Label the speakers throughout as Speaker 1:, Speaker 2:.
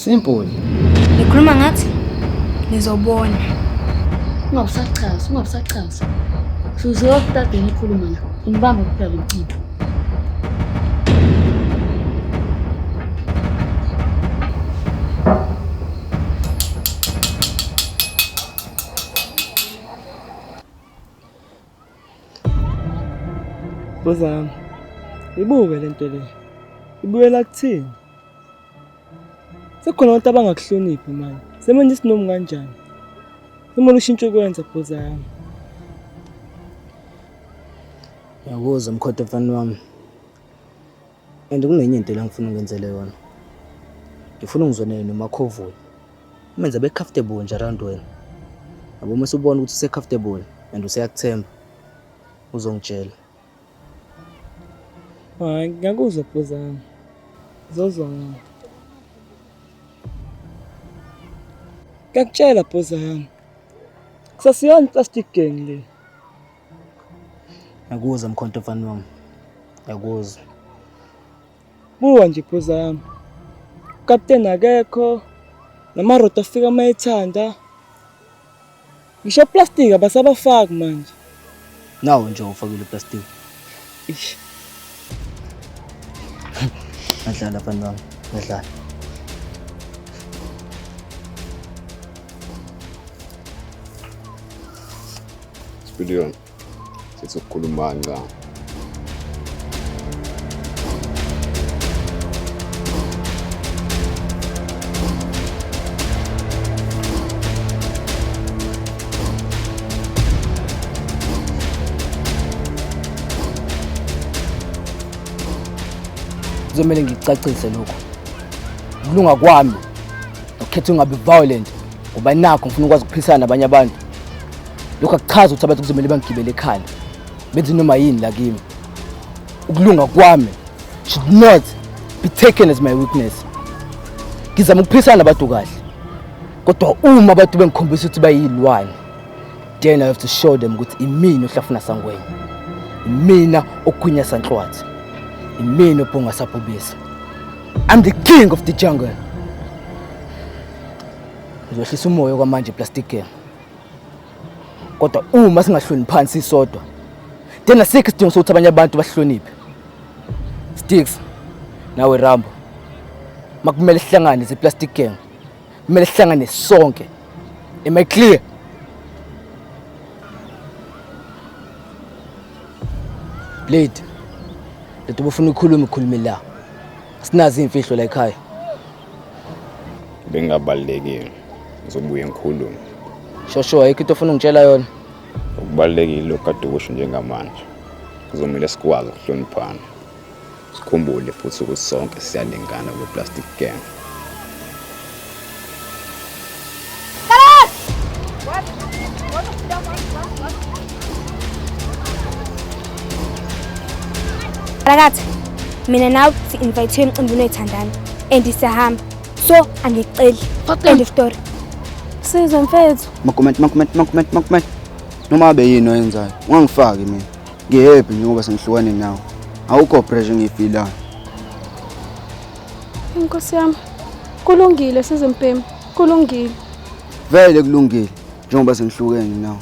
Speaker 1: Simple.
Speaker 2: Nikhuluma ngathi nizobona.
Speaker 3: Ungabusachaza, ungabusachaza. Sizokade ngikhuluma la. Ungibambe kuphela lo mcimbi.
Speaker 4: Bozami, ibuke lento le. Ibuyela kuthini? Sekukhona abantu abangakuhloniphi manje. Semanje sinomi kanjani? Kumele ushintshe ukwenza bhoza yami.
Speaker 1: Ngiyakuzwa mkhonto mfana wami. And kunenye into la ngifuna ungenzele yona. Ngifuna ungizonele noMakhovula. Umenze abe comfortable nje around wena. Yabo uma usubona ukuthi use comfortable and useyakuthemba uzongitshela.
Speaker 4: Hayi, ngiyakuzwa bhoza yami. Ngizozwa ngawe. Ngiyakutshela bhoza yami. Kusasiyona i-plastic gang le.
Speaker 1: Ngiyakuzwa mkhonto mfana wami. Ngiyakuzwa.
Speaker 4: Buka nje bhoza yami. Ukapteni akekho. Namaroto afika uma ethanda. Ngisho plastic abasabafaki manje.
Speaker 1: Nawe nje ufakile plastic.
Speaker 4: Ish.
Speaker 1: Ngadlala mfana wami. Ngadlala.
Speaker 5: Spillion, sithi ukukhuluma kancane.
Speaker 1: Kuzomele ngikucacise lokho. Ukulunga kwami nokukhetha ungabi violent ngoba nakho ngifuna ukwazi ukuphisana nabanye abantu. Lokho akuchazi ukuthi abantu kuzomele bangigibele ekhanda. Benze noma yini la kimi. Ukulunga kwami should not be taken as my weakness. Ngizama ukuphisana nabantu kahle. Kodwa uma abantu bengikhombisa ukuthi bayilwane, then I have to show them ukuthi imina ohlafuna sangwenya. Imina ogwinya sanhlwathi. Imina obhonga sabhubesi. I'm the king of the jungle. Ngizohlisa umoya kwamanje plastic gang. Kodwa uma singahloniphani sisodwa, then asikho isidingo sokuthi abanye abantu basihloniphe. Sticks, nawe Rambo. Makumele sihlangane ze plastic gang. Kumele sihlangane sonke. Am I clear? Blade. Lento ubufuna ukukhuluma ukhulume la. Asinazo imfihlo la ekhaya.
Speaker 5: Bengabalulekile. Ngizobuye ngikhulume.
Speaker 1: Shosho ayikho into ofuna ungitshela yona.
Speaker 5: Okubalulekile lokhu kade ukusho njengamanje. Kuzomele sikwazi ukuhloniphana. Sikhumbule futhi ukuthi sonke siyalingana kwe-plastic gang.
Speaker 2: Phakathi mina nawe si-invite emcimbini wethandana and siyahamba so angikuceli end of story.
Speaker 6: Sizwe mfethu.
Speaker 7: Makumenti makumenti makumenti makumenti. Noma abe yini oyenzayo, ungangifaki mina. Ngihappy njengoba sengihlukane nawe. Awukho pressure engiyifilayo.
Speaker 6: Inkosi yami. Kulungile Sizwe mbhemu. Kulungile.
Speaker 7: Vele kulungile njengoba sengihlukene nawe.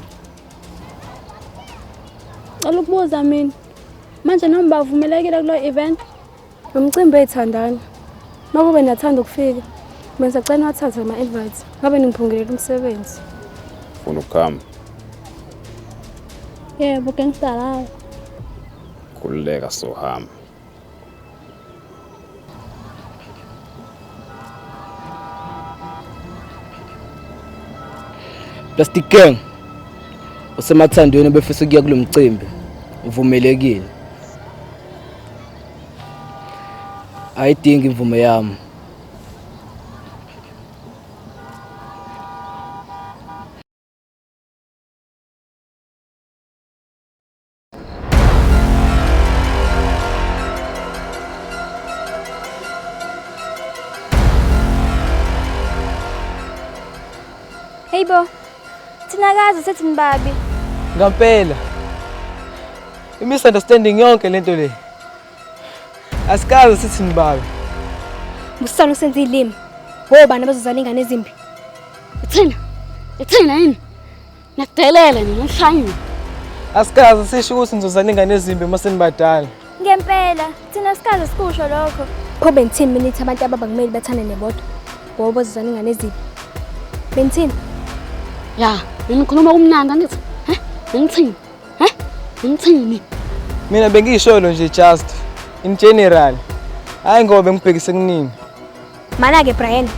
Speaker 6: Cela ukubuza mina. Manje noma bavumelekile kulo event? Lo mcimbi wethandana. Makube niyathanda ukufika. Mina sacela niwathathe ama invites. Ngabe ningiphungulela umsebenzi.
Speaker 5: Ufuna ukuhamba?
Speaker 6: Yebo, gangster.
Speaker 5: Khululeka sohamba.
Speaker 1: Plastic Gang usemathandweni befisa ukuya kulo mcimbi uvumelekile. Ayidingi imvume yami.
Speaker 2: Hey bo. Thina kaze sethi nibabi.
Speaker 4: Ngampela. I-misunderstanding yonke lento le. Asikaze sithi nibabi.
Speaker 2: Musana usenza ilimi. Wobani abazozala ingane ezimbi?
Speaker 3: Ithina. Ithina yini? Ngiyakudelela nina nishayile.
Speaker 4: Asikaze sisho ukuthi nizozala ingane ezimbi uma senibadala.
Speaker 2: Ngempela, thina sikaze sikusho lokho. Pho benithini mina ithi abantu ababakumele bathandane bodwa ngoba bazozala ingane ezimbi? Benithini?
Speaker 3: Ya, benikhuluma kumnandi angithi? He? Benithini? He? Benithini?
Speaker 4: Mina bengiyisholo nje just in general. Hayi ngoba bengibhekise kunini.
Speaker 2: Mana-ke Brian,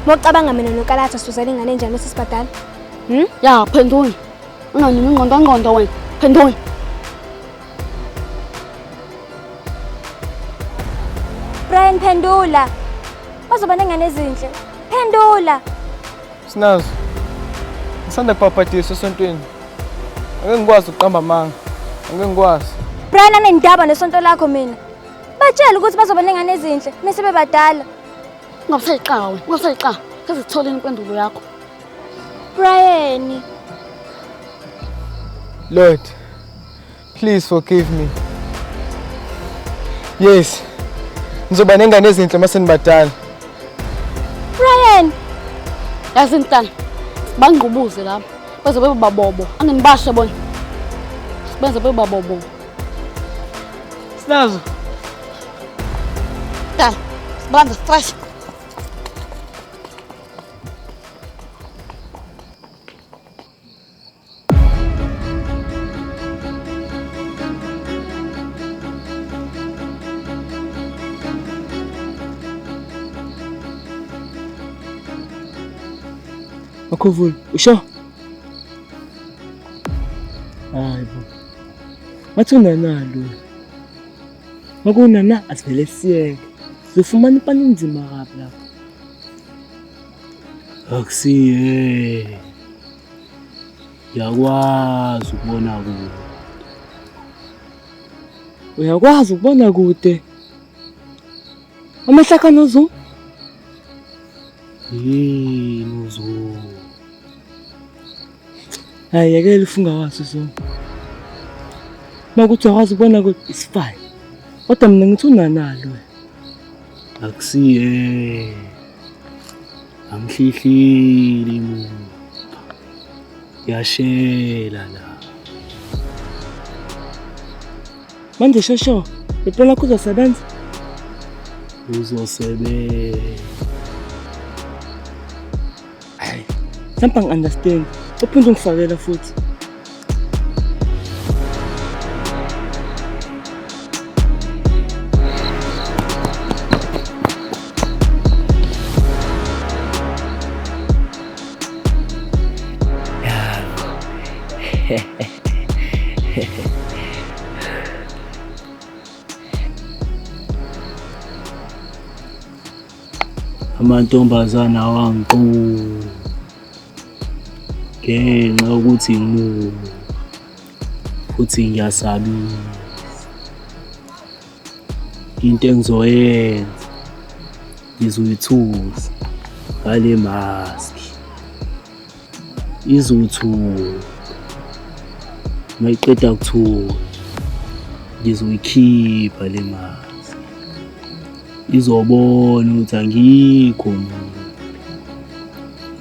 Speaker 2: uma ucabanga mina noKalatha sizozala ingane enjani uma sesibadala? Hmm?
Speaker 3: Ya, phendula. Unganimi ingqondo ngqondo wena. Phendula.
Speaker 2: Brian phendula. Bazoba nengane ezinhle. Phendula.
Speaker 4: Sinazo. Ngisanda kubhabhadiswa esontweni. Angeke ngikwazi ukuqamba amanga. Angeke ngikwazi.
Speaker 2: Brian anendaba nesonto lakho mina. Batshele ukuthi bazoba nengane ezinhle mese bebadala.
Speaker 3: Ungabusayiqaka wena, ungabusayiqaka. Sezitholeni impendulo yakho.
Speaker 2: Brian.
Speaker 4: Lord, please forgive me. Yes. Ngizoba nengane ezinhle uma senibadala.
Speaker 2: Brian.
Speaker 3: Yazi mntana, bangqubuze lapha. Baze bebe babobo. Anginibashe bona. Sibenze bebe babobo.
Speaker 4: Sinazo.
Speaker 3: Mntana, sibambe fresh.
Speaker 4: Makhuvula, usho? Hayi bo. Ngathi unanalo. Makunana asivele siyeke. Sizofumana ipani inzima kabi lapho.
Speaker 8: Akusiye. Ngiyakwazi ukubona kude.
Speaker 4: Uyakwazi ukubona kude. Amehlo akho anozoom.
Speaker 8: Yini uzoom?
Speaker 4: Hayi yekela ufunga wazi uzoom. Makuthi uyakwazi ukubona kude it's fine. Kodwa mina ngithi unanalo.
Speaker 8: Akusiye. Amhlihlile muntu. Yashela la.
Speaker 4: Manje shosho, le plan lakho uzosebenza?
Speaker 8: Uzosebenza.
Speaker 4: Hayi, mhlawumbe angi-understand. Uphinde ungifakela futhi.
Speaker 8: Amantombazana awangiqondi ngenxa yokuthi ngimubi futhi ngiyasabisa. Into engizoyenza ngizoyithusa ngale maski izothuka. Uma iqeda kuthuka ngizoyikhipha le maski izobona ukuthi angikho mubi,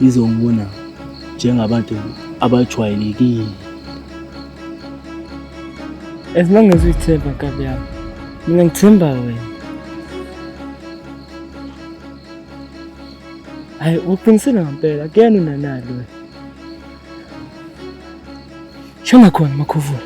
Speaker 8: izongibona njengabantu abajwayelekile.
Speaker 4: As long as uyithemba nkabi yami, mina ngithemba wena. Hayi, uqinisile ngempela, akuyena unanalo wena. Shona khona Makhuvula.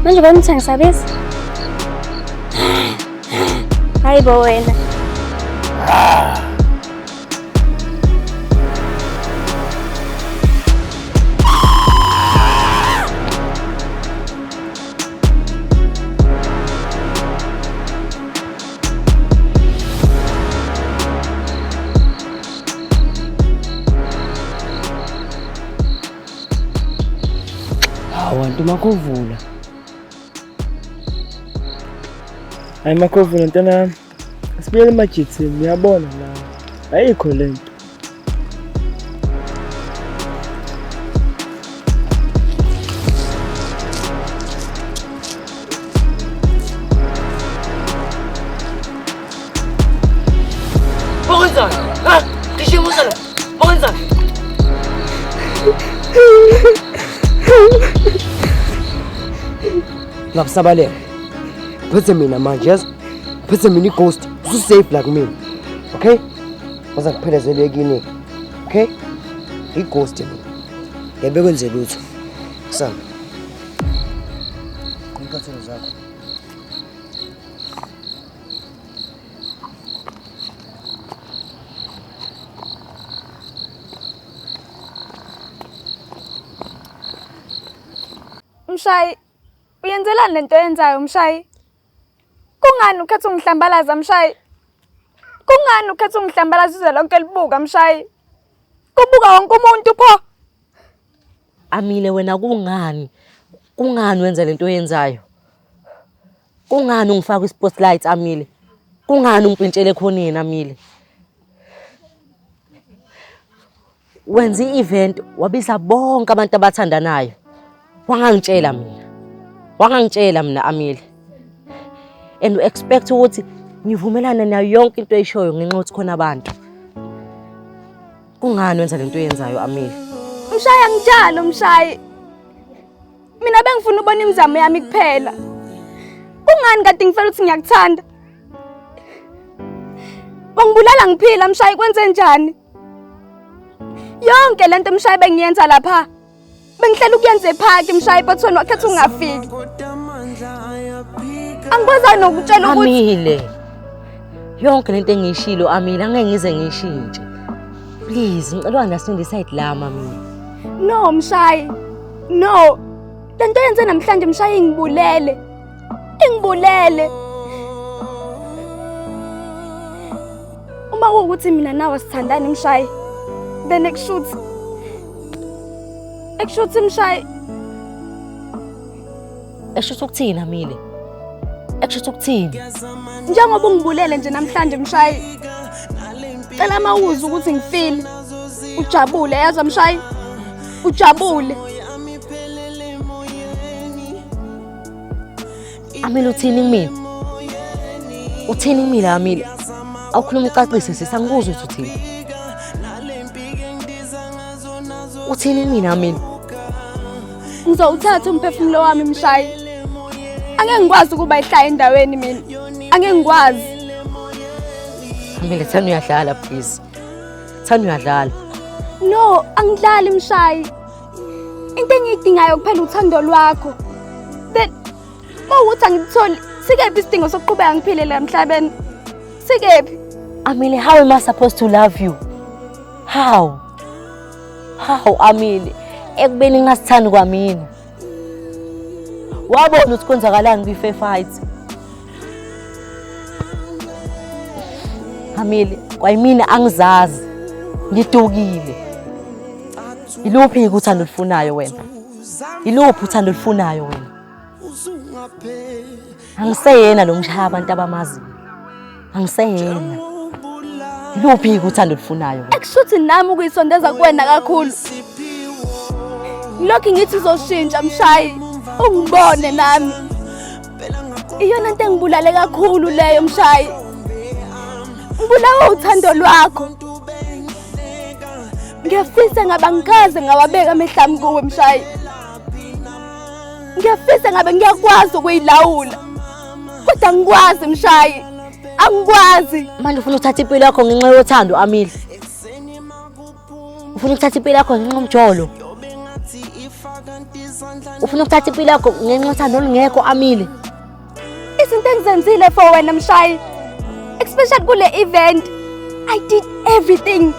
Speaker 2: Manje ubona ukuthi angisabisi? Hayi bo wena.
Speaker 9: Hawu anti uMakhovula.
Speaker 4: Hayi Makhovula ntwana yami. Asibuyele emajithini uyabona la. Ayikho lento.
Speaker 9: Bakwenzani? Ha? Gijima uzala. Bakwenzani? Ngakusabaleka. Phethe mina manje yazi. Phethe mina i-ghost. Usu-safe la kumina. Okay? Waza kuphelezele kini. Okay? I-ghost mina. Ngeke kwenze lutho. Kusana. Qinqathelo zakho.
Speaker 6: Mshayi, uyenzelani lento oyenzayo Mshayi? Kungani ukhetha ungihlambalaza Mshayi? Kungani ukhetha ungihlambalaza izwe lonke libuka Mshayi? Kubuka wonke umuntu pho.
Speaker 9: Amile wena kungani? Kungani wenza lento oyenzayo? Kungani ungifaka kwi-spotlight Amile? Kungani ungipintshele ekhoneni Amile? Wenza i-event wabiza bonke abantu abathandanayo. Wangangitshela mina. Wangangitshela mina Amile. And you expect ukuthi ngivumelane nayo yonke into oyishoyo ngenxa yokuthi khona abantu. Kungani wenza lento oyenzayo Amile?
Speaker 6: Mshayi angijalo Mshayi. Mina bengifuna ubona imizamo yami kuphela. Kungani kade ngifela ukuthi ngiyakuthanda? Wangibulala ngiphila Mshayi kwenze njani? Yonke lento Mshayi bengiyenza lapha. Bengihlela ukuyenza ephaki Mshayi but wena wakhetha ungafiki. Angikwazi nokutshela ukuthi
Speaker 9: Amile. Yonke lento engiyishilo Amile angeke ngize ngiyishintshe. Please ngicela u-understand iside lami Amile.
Speaker 6: No Mshayi. No. Lento yenze namhlanje Mshayi ingibulele. Ingibulele. Uma kuwukuthi mina nawe sithandani Mshayi. Then ekushuthi. Ekushuthi Mshayi.
Speaker 9: Eshuthi ukuthini Amile? Ekushuthi ukuthini?
Speaker 6: Njengoba ungibulele nje namhlanje Mshayi. Cela mawuze ukuthi ngifile. Ujabule yazwa Mshayi. Ujabule.
Speaker 9: Amile uthini kumina? Uthini kumina Amile? Awukhuluma ucacise sisi angikuzwa ukuthi uthini. Uthini kumina Amile?
Speaker 6: Ngizowuthatha umphefumulo wami Mshayi. Angeke ngikwazi ukuba ihlaya endaweni mina. Angeke ngikwazi.
Speaker 9: Amile thana uyadlala please. Thana uyadlala.
Speaker 6: No, angidlali Mshayi. Into engiyidingayo kuphela uthando lwakho. Then mawukuthi angikutholi, sikephi isidingo sokuqhubeka ngiphile la emhlabeni? Sikephi?
Speaker 9: Amile, how am I supposed to love you? How? How Amile? Ekubeni ngingasithandi kwamina. Wabona ukuthi kwenzakalani kwi-fair fight. Amile, kwayimina angizazi. Ngidukile. Iluphi uthando olufunayo wena? Iluphi uthando olufunayo wena? Angiseyena lo mshaya abantu abamaziyo. Angiseyena. Iluphi uthando olufunayo wena?
Speaker 6: Ekushuthi nami ukuyisondeza kuwena kakhulu. Lokhu ngithi uzoshintsha Mshayi. Ungibone nami. Iyona into engibulale kakhulu leyo Mshayi. Ngibulawa uthando lwakho. Ngiyafisa ngabe angikaze ngawabeka amehlo ami kuwe Mshayi. Ngiyafisa ngabe ngiyakwazi ukuyilawula. Kodwa angikwazi Mshayi. Angikwazi.
Speaker 9: Manje ufuna ukuthatha impilo yakho ngenxa yothando Amile? Ufuna ukuthatha impilo yakho ngenxa yomjolo? Ufuna ukuthatha impilo yakho ngenxa yothando olungekho Amile?
Speaker 6: Izinto engizenzile for wena Mshayi. Especially kule event. I did everything.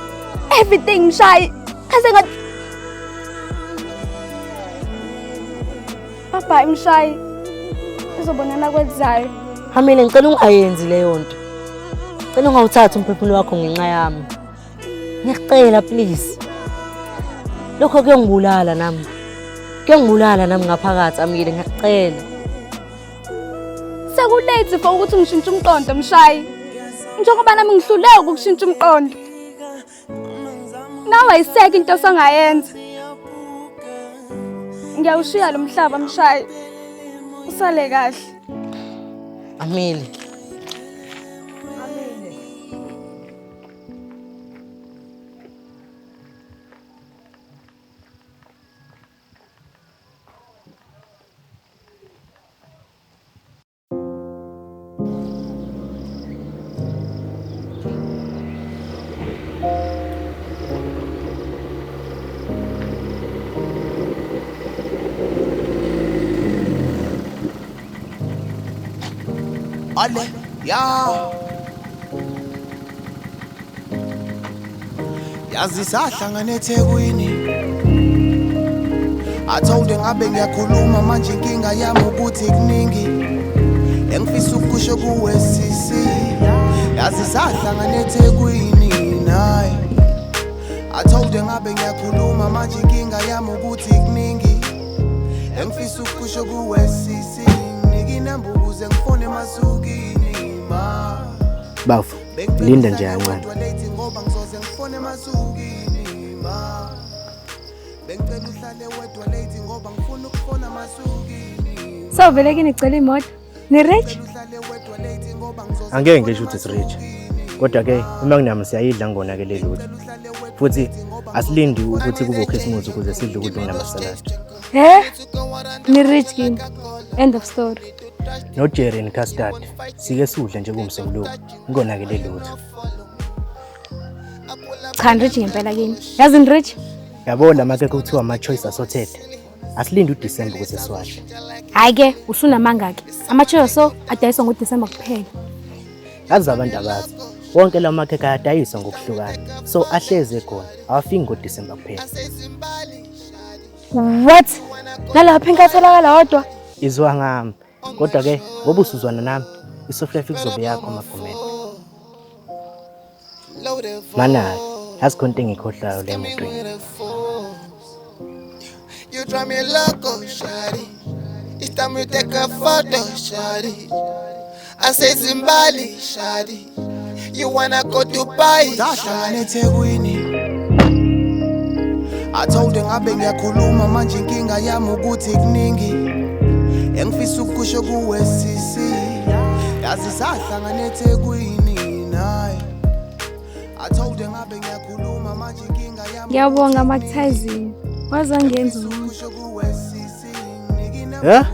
Speaker 6: Everything Mshayi. Kaze nga Bye bye Mshayi. Sizobonana kwezayo.
Speaker 9: Amile ngicela ungayenzi leyo nto. Ngicela ungawuthathi umphefumulo wakho ngenxa yami. Ngiyacela please. Lokho kuyongibulala nami. Kuyangibulala nami ngaphakathi Amile, ngiyakucela.
Speaker 6: Sekulate for ukuthi ngishintshe umqondo mshayi. Njengoba nami ngihluleka ukushintsha umqondo. Nawe ayiseke into osongayenza. Ngiyawushiya lo mhlaba mshayi. Usale kahle.
Speaker 9: Amile.
Speaker 10: Ale, ya. Yazi sahlangana eThekwini. I told her ngabe ngiyakhuluma manje inkinga yami ukuthi kuningi engifisa ukusho kuwe sisi. Yazi sahlangana eThekwini naye. I told her ngabe ngiyakhuluma manje inkinga yami ukuthi kuningi engifisa ukusho kuwe sisi. Nginike inamba ukuze ngifone emasukini ma.
Speaker 11: Bafo, linda nje kancane.
Speaker 10: Ngoba ngizoze ngifone emasukini ma. Bengicela uhlale wedwa late ngoba ngifuna ukufona emasukini.
Speaker 6: So vele ke nicela imoto. Ni rich?
Speaker 11: Angeke ngisho ukuthi sirich. Kodwa ke uma kunami siyayidla ngonakele lutho. Futhi asilindi ukuthi kube uKhisimusi ukuze sidle ukudla okunamasaladi.
Speaker 6: Eh? Ni rich kini. End of story.
Speaker 11: No Jerry and custard. Sike sudle nje kumsombuluko. Ngonakele lutho.
Speaker 6: Cha ni rich ngempela kini. Yazi ni rich?
Speaker 11: Yabo la makeke kuthiwa ama choice assorted. Asilindi uDecember ukuze siwadle.
Speaker 6: Hayi ke usunamanga ke. Ama-choice so adayiswa ngoDecember kuphela.
Speaker 11: Yazi abantu abazi. Wonke la makhekhe ayadayiswa ngokuhlukana. So ahleze ekhona. Awafiki ngoDecember kuphela.
Speaker 6: What? Nalapha inkatholakala wodwa?
Speaker 11: Izwa ngami. Kodwa ke ngoba usuzwana nami, isoft life kuzobe yakho Magumede. Mana, yazi khona into engikhohlayo le emotweni.
Speaker 10: You drive me loco, shawty. Each time you take a photo, shawty. I say Zimbali, shawty. You wanna go Dubai? Sahlangana eThekwini. I told her ngabe ngiyakhuluma manje inkinga yami ukuthi kuningi engifisa ukusho kuwe sisi. Yazi sahlangana eThekwini naye. I told her ngabe ngiyakhuluma manje inkinga yami
Speaker 6: Ngiyabonga Mark-Tyson. Waze wangenza umuntu.
Speaker 11: Eh?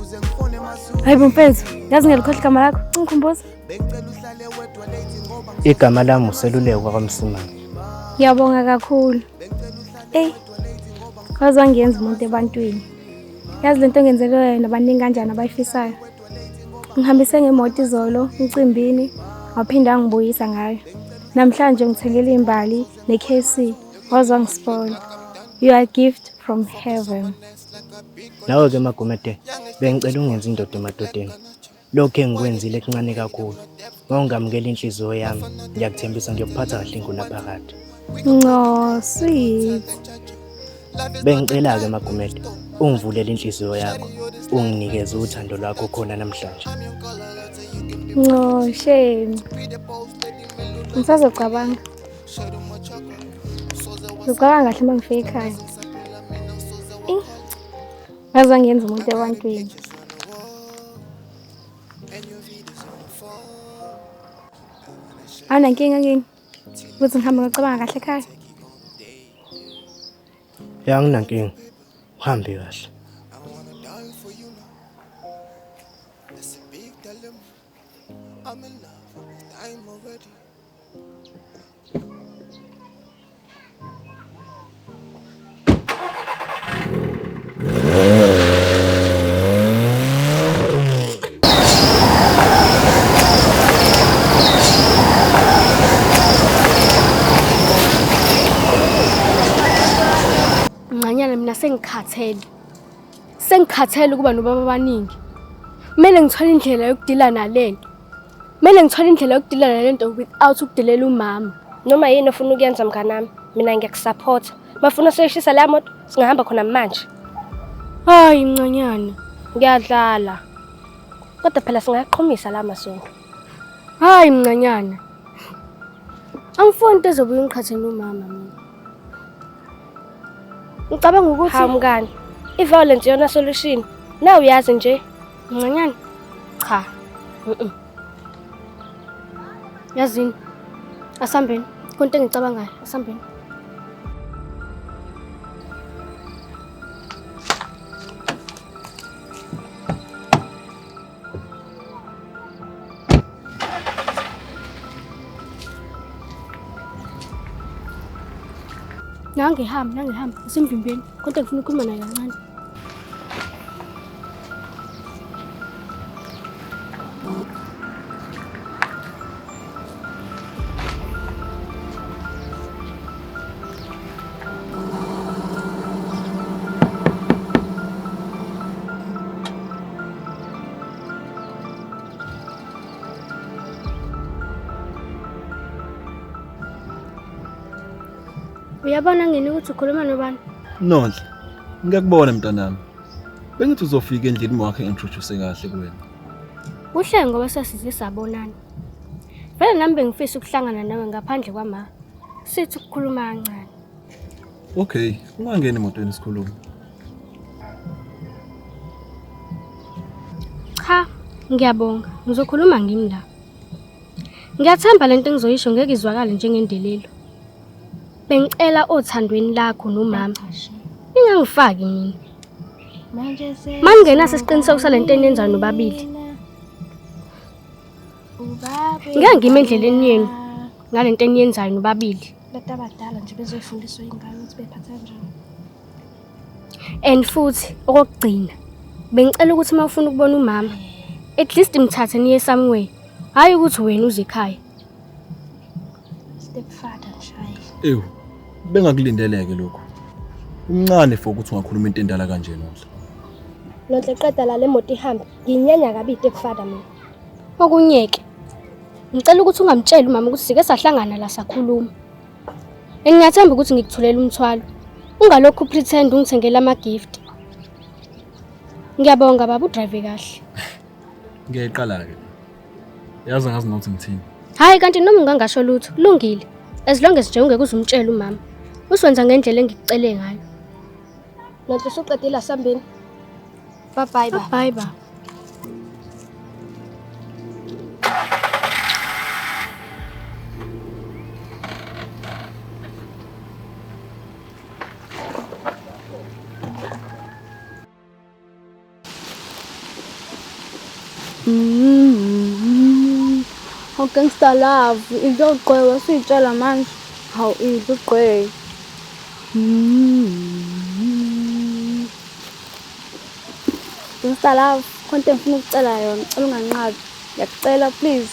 Speaker 6: Hayi bo mfethu, yazi ngiyalikhohlwa igama lakho. Ungikhumbuza?
Speaker 11: Igama lami uSeluleko kwaMsimanga.
Speaker 6: Ngiyabonga kakhulu. Ey. Waze wangenza umuntu ebantwini. Yazi lento engenzelwe yona baningi kanjani abayifisayo. Ngihambise ngemoto izolo emcimbini, waphinda wangibuyisa ngayo. Namhlanje ngithengele imbali ne-KFC. Waze wangispoil. You are a gift from heaven.
Speaker 11: Nawe ke Magumede, bengicela ungenze indoda emadodeni. Lokho engikwenzile kuncane kakhulu. Mawungamukela inhliziyo yami, ngiyakuthembisa ngiyokuphatha kahle ingunaphakade.
Speaker 6: No, sweet.
Speaker 11: Bengicela ke Magumede, ungivulele inhliziyo yakho, unginikeze uthando lwakho khona namhlanje.
Speaker 6: No, shame. Ngisazocabanga. Ngicabanga kahle uma ngifika ekhaya. Eh, Ngaze wangenza umuntu ebantwini. Awunankinga kini? Ukuthi ngihambe ngiyocabanga kahle ekhaya.
Speaker 11: Ya anginankinga. Uhambe kahle.
Speaker 2: Ncanyana mina sengikhathele. Sengikhathele ukuba nobaba abaningi. Kumele ngithole indlela yokudila nalento. Kumele ngithole indlela yokudila nalento without ukudelela umama.
Speaker 12: Noma yini ofuna ukuyenza mnganami, mina ngiyakusupport. Mafuna soyishisa la moto, singahamba khona manje.
Speaker 2: Hayi mncanyana.
Speaker 6: Ngiyadlala. Kodwa phela singaqhumisa la masondo.
Speaker 2: Hayi mncanyana. Angifuni into ezobuye ngiqhathe nomama mina. Ngicabanga ukuthi
Speaker 6: Hawu mngani, i-violence iyona solution. Nawe uyazi nje.
Speaker 2: Mncanyana. Cha. Yazini. Asambeni. Konke engicabangayo, asambeni. Nangihambi, nangihambi, asimvimbeni. Kodwa ngifuna ukukhuluma naye kancane. Uyabona ngini ukuthi ukhuluma nobani?
Speaker 12: Nonhle, ngiyakubona mntanami. Bengithi uzofika endlini wakhe ngintroduce kahle kuwena.
Speaker 2: Kuhle ngoba sasize sabonana. Vele nami bengifisa ukuhlangana nawe ngaphandle kwama. Sithi ukukhuluma kancane.
Speaker 12: Okay, ungangeni emotweni sikhulume.
Speaker 2: Cha, ngiyabonga. Ngizokhuluma ngimi la. Ngiyathemba lento engizoyisho ngeke izwakale njengendelelo. Bengicela othandweni lakho nomama. Ningangifaki mina. Mangingenaso isiqiniseko salento eniyenzayo nobabili. Ngeke ngime endleleni yenu ngalento eniyenzayo nobabili.
Speaker 6: Abantu abadala nje bezoyifundiswa ingane ukuthi bephatha kanjani.
Speaker 2: And futhi okokugcina, bengicela ukuthi uma ufuna ukubona umama, at least mthathe niye somewhere. Hayi ukuthi wena uze ekhaya.
Speaker 6: Stepfather nje hayi.
Speaker 12: Ewu, bengakulindeleke lokho. Umncane for ukuthi ungakhuluma into endala kanje Nonhle.
Speaker 6: Nonhle qeda la le moto ihambe. Nginyanya kabi stepfather mina.
Speaker 2: Okunyeke. Ngicela ukuthi ungamtsheli umama ukuthi sike sahlangana la sakhuluma. Ngiyathemba ukuthi ngikuthulela umthwalo. Ungalokhu pretend ungithengela ama gift. Ngiyabonga baba, udrive kahle.
Speaker 12: Ngiyayiqala ke. Yazi ngazi nokuthi ngithini.
Speaker 2: Hayi kanti noma ungangasho lutho, kulungile. As long as nje ungeke uzumtshela umama. Usiwenza ngendlela engikucele ngayo.
Speaker 6: Nonhle usuqedile asambeni. Bye bye ba.
Speaker 2: Bye ba.
Speaker 6: Oh, gangsta love, idla ugqwe wasuyitshela manje. Hawu idla ugqwe. Gangsta love, khonto engifuna ukucela yona, cela unganqabi. Ngiyakucela please.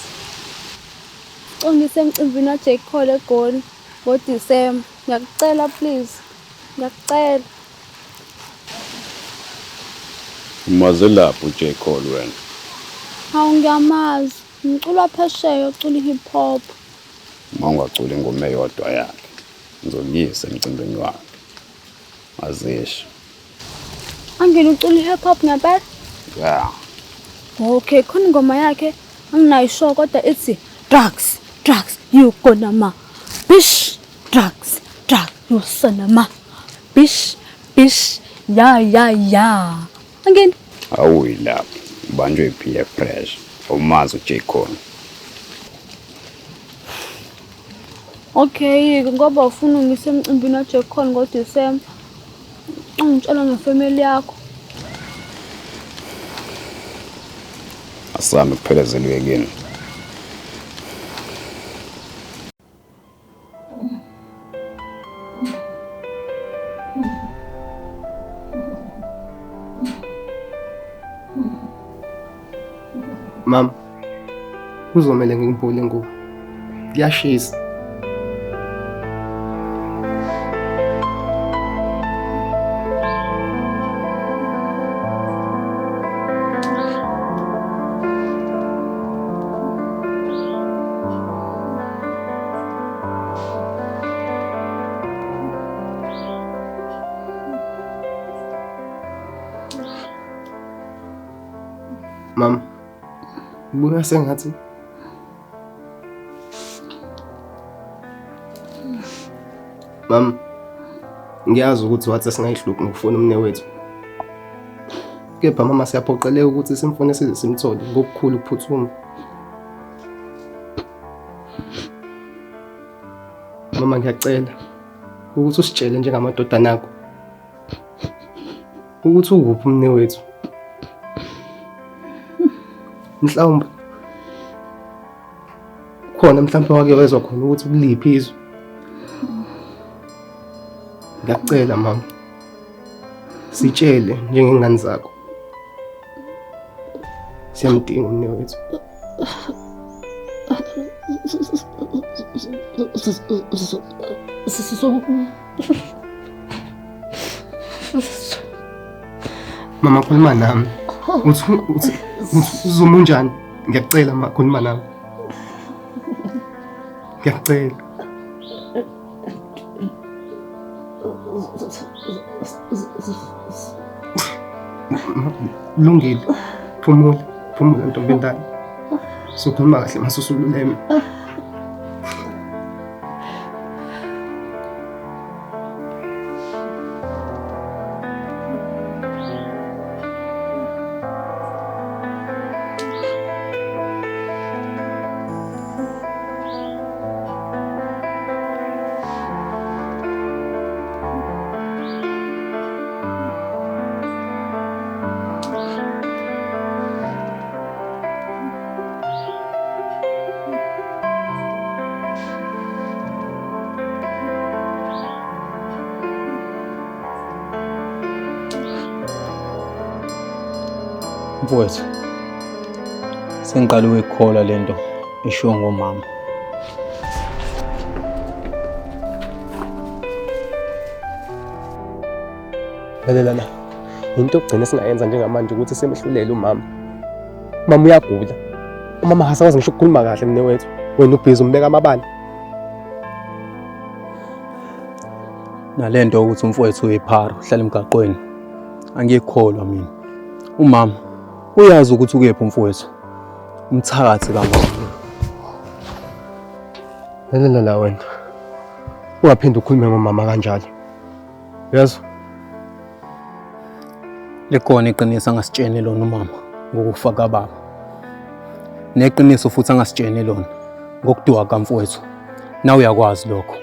Speaker 6: Ungise emcimbini wa J Cole eGoli ngoDisemba. Ngiyakucela please. Ngiyakucela.
Speaker 5: Umazelaphi uJ Cole wena?
Speaker 6: Hawu ngiyamazi. Umculo waphesheya ocula i-hip hop.
Speaker 5: Uma ungaculi ingoma eyodwa yakhe, ngizokuyisa emcimbini wakhe. Azisho.
Speaker 6: Angene ucula i-hip hop ngempela?
Speaker 5: Yeah.
Speaker 6: Okay, khona ingoma yakhe anginayo sure kodwa ithi drugs, drugs, you gonna ma. Bish, drugs, drugs, you son of ma. Bish, bish, ya ya ya. Angene
Speaker 5: Awuyi lapho. Ubanjwe i-peer pressure. Awumazi uJ Cole.
Speaker 6: Okay, ngoba ufuna ungise emcimbini wa J Cole ngoDisemba. Ungitshela ngefamily yakho.
Speaker 5: Asambe kuphelezelwe kini.
Speaker 13: Mama, kuzomele ngikubule ngubo. Kuyashisa. Mama, buka sengathi Mama, ngiyazi ukuthi wathi singayihluphi ngokufuna umnewethu. Kepha mama siyaphoqeleka ukuthi simfune size simthole ngokukhulu ukuphuthuma. Mama ngiyacela ukuthi usitshele njengamadodana akho ukuthi ukuphi umnewethu. Mhlawumbe khona mhlawumbe wake wezwa khona ukuthi kuliphi izwe. Ngiyakucela mama. Sitshele njengengane zakho. Siyamdinga umnewethu. Mama khuluma nami. Uthi uthi uthi uzuma unjani? Ngiyakucela ma khuluma nami. Ngiyakucela. Kulungile. Phumula. Phumula ntombi endala. Sokhuluma kahle masusululeme.
Speaker 8: Mfowethu, sengiqale ukuyikholwa le nto eshiwo ngomama.
Speaker 13: Lalela la. Into yokugcina esingayenza njengamanje ukuthi simehlulele umama. Umama uyagula. Umama akasakwazi ngisho ukukhuluma kahle mnewethu. Wena ubhizi umbeka amabala.
Speaker 8: Nale nto yokuthi umfowethu uyiphara uhlala emgaqweni angiyikholwa mina. Umama uyazi ukuthi ukephi umfowethu. Umthakathi kamama.
Speaker 13: Lalela la wena. Ungaphinde ukhulume ngomama kanjalo. Uyezwa?
Speaker 8: Likhona iqiniso angasitsheni lona umama ngokufa kababa. Neqiniso futhi angasitsheni lona ngokuduka kamfowethu. Nawe uyakwazi lokho.